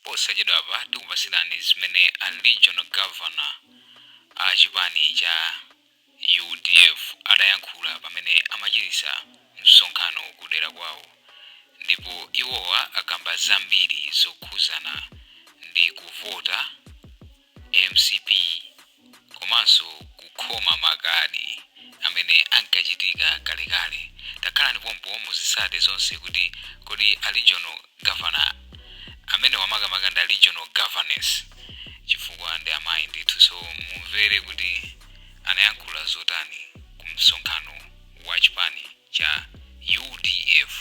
Posachedwapa tikupatsirani zimene a regional governor a chipani cha UDF adayankhula pamene amachititsa msonkhano kudera kwawo ndipo iwowa akamba zambiri zokhuzana ndi kuvota MCP komanso kukhoma makadi amene ankachitika kalekale. Takhalani pompo muzitsate zonse kuti kodi a regional governor amene wamakamaka ndi a regional governess chifukwa ndi amayi ndithu, so mumvere kuti anayankhula zotani ku msonkhano wa chipani cha UDF.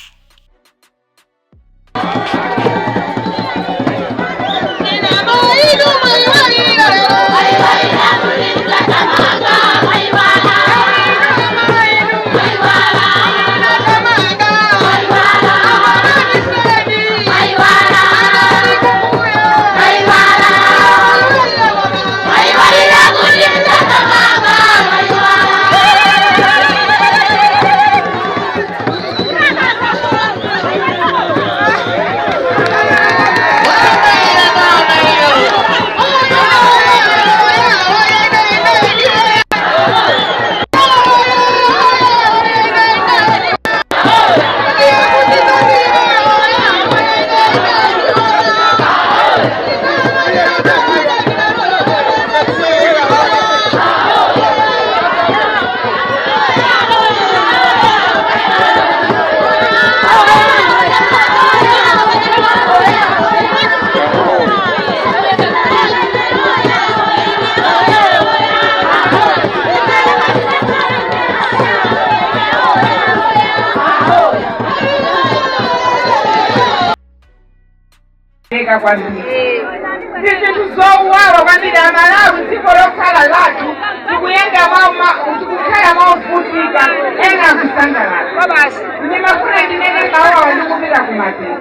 Eka kwambiri ndi zinthu zowawa kwambiri. Amalawi, dziko lokhala lathu, tikuyenda tikukhala movutika, ena akusangalala. Ndimafuna ndinene mawawa ndikupita kumapeto.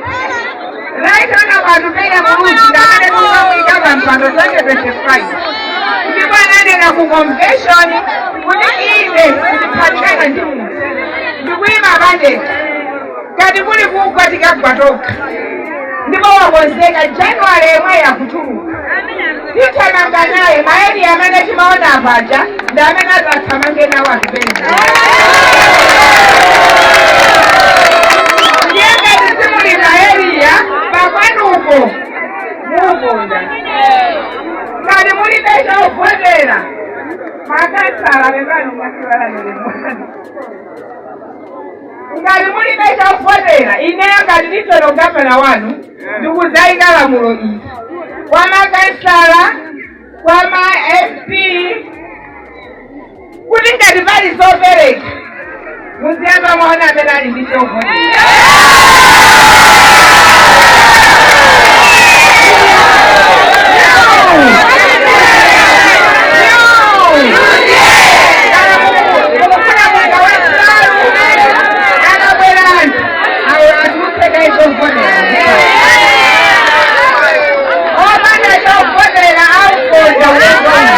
Right Honorable Atupele Muluzi amene tikamuyika pa mpando 2025, ndipo ananena ku convention kuti ine sindiphatikana ndi munthu, ndikuyima pandekha, ngati kuli kugwa tikagwa tokha. Ndipo wakonzeka, January yemwe yakutuluka tithamanga naye. Ma area amene timaona apaja ndi amene adzathamange nawo Atupele. Ndiye ngati simuli ma area pakwanuko, mukonda ngati mulibe chovotera makasala pepano mwasiwalanire. Ngati mulibe chovotera, ineyo ngati regional governor wanu ndikuzayika lamulo ili kwa makansala, kwa ma MP, kuti ngati pali zopereka muziyamba mwaona amene ali ndi chovotera. Mukufuna mwanga wasalu, akabwera anthu awo atulutse kaizovotera. Opanda chovotera aukonda ulekona.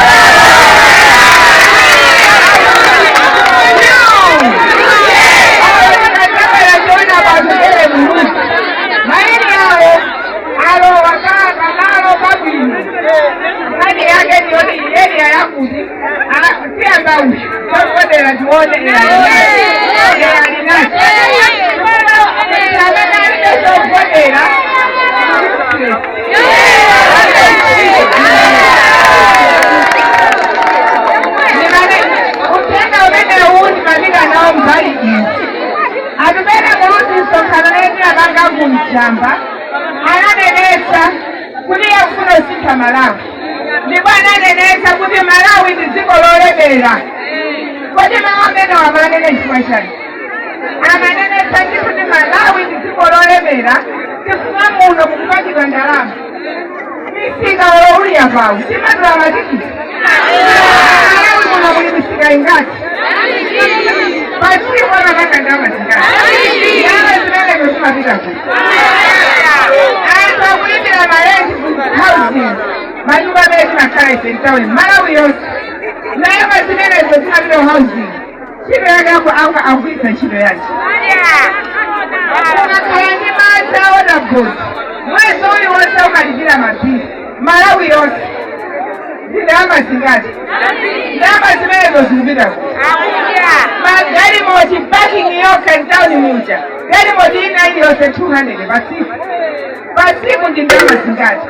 Akabwera chiona patupele muluzi, ma area awo alowa kamalo pabwino. Nkhani yake ndiyoti area yakuti tiyamba uyu chovotera tione alinacho, amene alibe chovotera. Uthenga umene uwu ndimapita nawo mbali iyi. Atupele Muluzi, msonkhano tinapanga kumchamba, ananenetsa kuti yakufuna kusintha Malawi, ndipo ananenetsa kuti Malawi ndi dziko lolemera. Kodi mawu amene amanene chifukwa chani? Amanenetsa ndi kuti Malawi ndi dziko lolemera chifukwa muno mukupangidwa ndalama. Misika olo pawu timatula matikiti. Malawi muno muli misika ingati? Patsiku amapanga ndalama zingati? Ndalama zimenezo zimapita kuti? Anthu akulipira ma rent ku housing, manyumba amene timakhala ife mtawuni, Malawi yonse. Ndalama zimenezo zimapita ku housing, ntchito yake akugwiritsa ntchito yace? Ukakhala ndi madzi a water board Mwezi uliwonse umalipira mabili Malawi yonse. Ndalama zingati? Ndalama zimenezo zikupita kuti? Magalimoto, parking yokha mtawuni muja, galimoto ina iliyonse 200 pasiku pasiku, ndi ndalama zingati?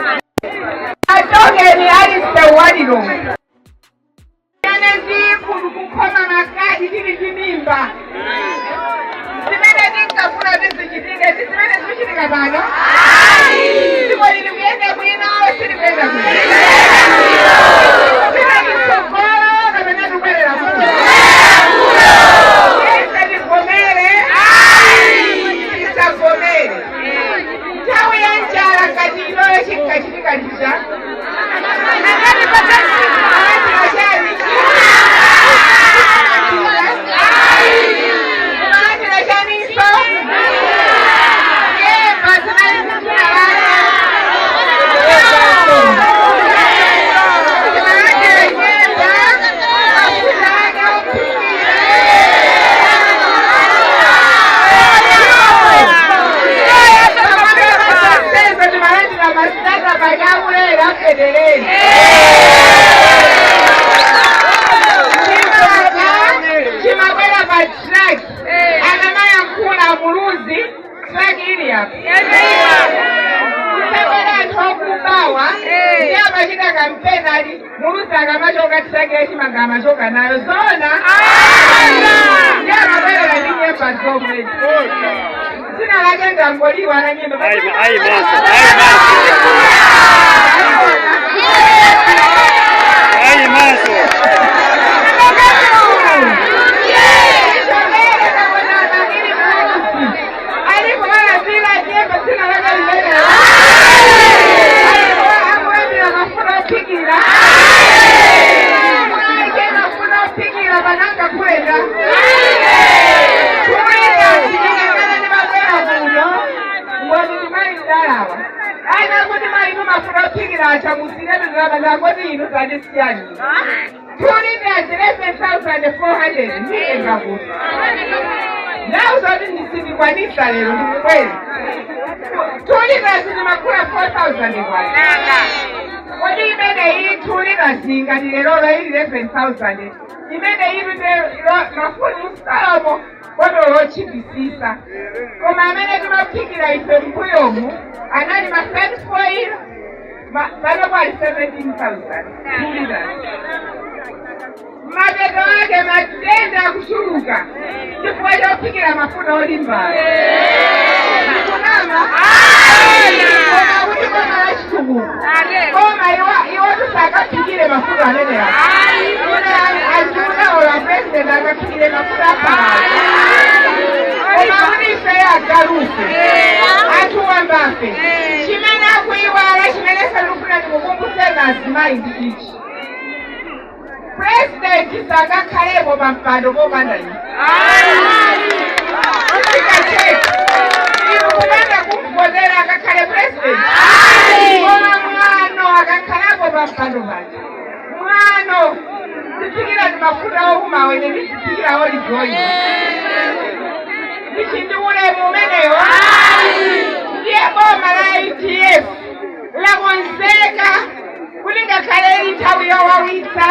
Atokeni ali sewalilo ane zikulu kukhoma makadi tili ndi mimba. Zimene tinkafuna tizichitike ndi zimene zikuchitika pano. Dziko lili kuyenda bwino, silikuyenda bwino? Kupita chitsogolo kapena tikubwerera mbuyo? Yese tivomere, tisavomere. Nthawi ya njala ngati inoyo, chinkachitika ndija malandira chani? Malandira chaninso nyemba zinali zithina lake. Timalandira nyemba, mafuta ake ophikira. Timalandira masitata pachakulera afedereni. Chimanga chimabwera pa truck, akamayankhula Muluzi, truck ili apa. Kusabwera anthu okubawa ndi amachita kampeni ali Muluzi, akamachoka truck yachimanga amachoka nayo. Zona ndi amabwerera ndi nyemba zomwe, dzina lake ndangoliwa na nyemba. Ayi, ayi, maso, ayi, maso. Ayi, maso. Chokere kapona makili muluzi alipo nyemba, dzina lake limenelo, akulandira mafuta ophikira ake, mafuta ophikira pananga kwenda kuweka ndinengana ndimabwera kuno ngoti ndimali ndalawa aina kuti mainu mafuta ophikira achamusire ndalama ndangoti inu zandisiyani. 2 liters 11,400, nditenga kuti? Ndauza kuti ndisindikwanisa lero, ndikubwera. 2 liters ndimakula 4,000 kwacha. Kodi imene iyi 2 liters ngati lerolo ili 11,000, imene ili mafuta msalomo botolo lochipisisa, koma amene timaphikira ife mbuyomu anali ma 34 ilo, pano pali 17,000 2 liters. Mapeto ake matenda akuchuluka chifukwa chophikira mafuta olimbayo. Ndikunama? Koma kuti boma la chitukuko, koma iwo tisakaphikire mafuta amenewa. Aziunaola president akaphikire mafuta apalala, koma kuti ifeyo agalufe, anthu wambafe, chimene akuiwala, chimene salufuna ndikukumbuseni azimayi ndi ichi: president sangakhalepo pa mpando popanda ife. Tikacheki inu kupanda kumvotera akakhale president, koma mwano akakhalapo pa mpando paja, mwano tiphikira ndi mafuta okumawo, ine ndiziphikira olive oil. Ichi ndi ulemu umenewo. Ndiye boma la UDF lakonzeka kuti ngakhale ili nthawi yowawitsa,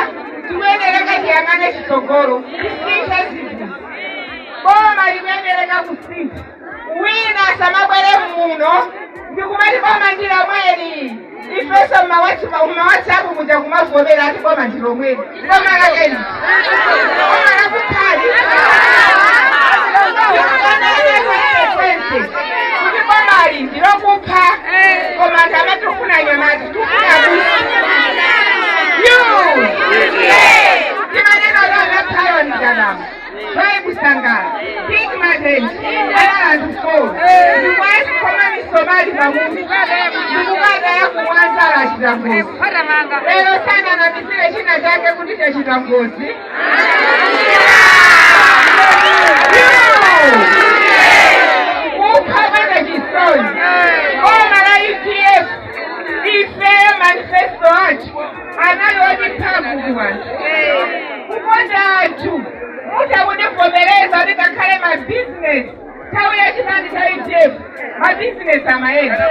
tikuyenereka tiyang'ane chitsogolo, tisinthe zinthu. Boma likuyenereka kusintha. Wina asamabwere muno ndikumati boma ndi lomweli, ifenso mma WhatsApp muja kumavomera ati boma ndi lomweli. Boma lakeli, boma lakukhali kuti bomali ndilokupha, koma anthu amati tifuna nyamati, tifuna kuti you timanena lana Chadama, Twaibu Sangala, Big Madeni, anali anthu four. Ndikuwayikhoma misomali pamutu ndikukata ya kumwanzala, achita ngozi. Lero sananamisire china chake kuti chachita ngozi. Kupha panda chisoni. Boma la UDF, ife manifesto athu anali oti mphamvu anthu, kukonda anthu, mutakundivomereza kuti ngakhale mabizinesi, nthawi yachipani cha UDF mabizinesi amayenda.